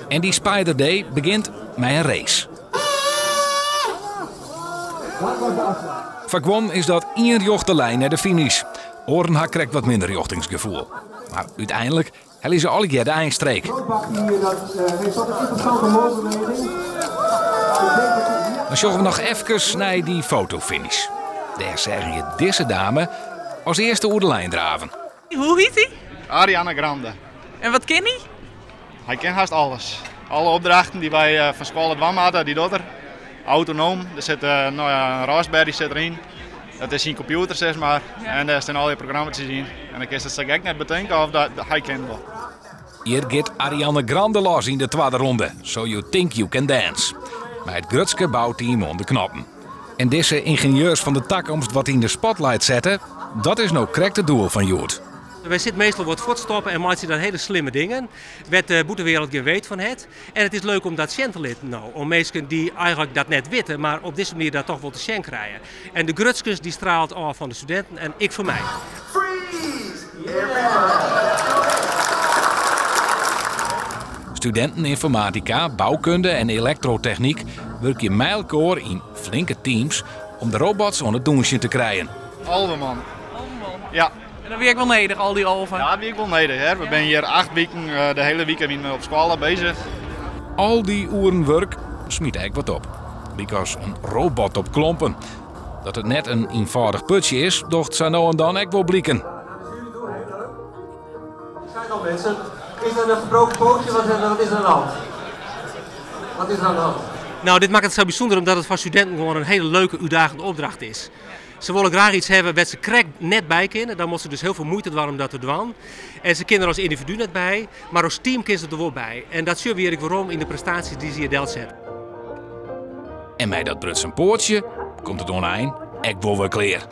En dy Spider Day begjint mei in race. Foar guon is dat ien rjochte lijn nei de finish. Oaren ha krekt wat minder rjochtingsgefoel. Mar úteinlik helje se allegear de einstreek. Dan sjogge we noch efkes nei dy fotofinish. Dêr seagen je dizze dame as earste oer de lijn draven. Hoe hjit hy? Ariana Grande. En wat kin hy? Hy kin hast alles. Alle opdrachten dy't wy fan skoalle dwaan moatte, dy docht er. Autonoom, der sit no ja, in Raspberry sit deryn. Dat is syn kompjûter sis mar. En dêr stean allegear programma's yn. En dan kinst it sa gek net betinke of dat hy kin wol. Hjir giet Ariana Grande los yn de twadde ronde, So You Think You Can Dance. Mei it grutske bouteam oan de knoppen. En dizze yngenieurs fan de takomst wat yn de spotlight sette, dat is no krekt it doel fan hjoed. Wy sitte meastal wat fuortstoppe en meitsje dan hiele slimme dingen, wêr't de bûtenwereld gjin weet fan hat. En it is leuk om dat sjen te litten no, oan minsken dy't eigenlik dat net witte, mar op dizze manier dat toch wol te sjen krije. En de grutskens dy straalt ôf fan de studinten en ek fan my. Studinten ynformatika, boukunde en elektrotechnyk wurkje mei elkoar yn flinke teams om de robots oan it dûnsjen te krijen. 11 man. Ja. En dat wie ek wol nedich, al dy 11? Ja, dat wie ek wol nedich. Hè. We binne hjir 8 wiken, de hiele wike wiene we op skoalle bezich. Al dy oeren wurk smyt ek wat op. Lykas in robot op klompen. Dat it net in ienfâldich putsje is, docht sa no en dan ek wol bliken. Zijn al mensen. Is er een gebroken pootje? Wat is er aan de hand? Wat is er aan de hand? Nou, dit makket it sa bysûnder omdat it foar studinten gewoan in hiele leuke, útdaagjende opdracht is. Se wolle graach iets hawwe wêr't se krekt net by kinne. Dan moatte se dus hiel folle muoite dwaan om dat te dwaan. En se kinne der as yndividu net by, mar as team kinne se der wol by. En dat sjogge we hjir ek werom yn de prestaasjes dy't se hjir delsette. En mei dat brutsen poatsje komt it oan 'e ein ek wol wer klear.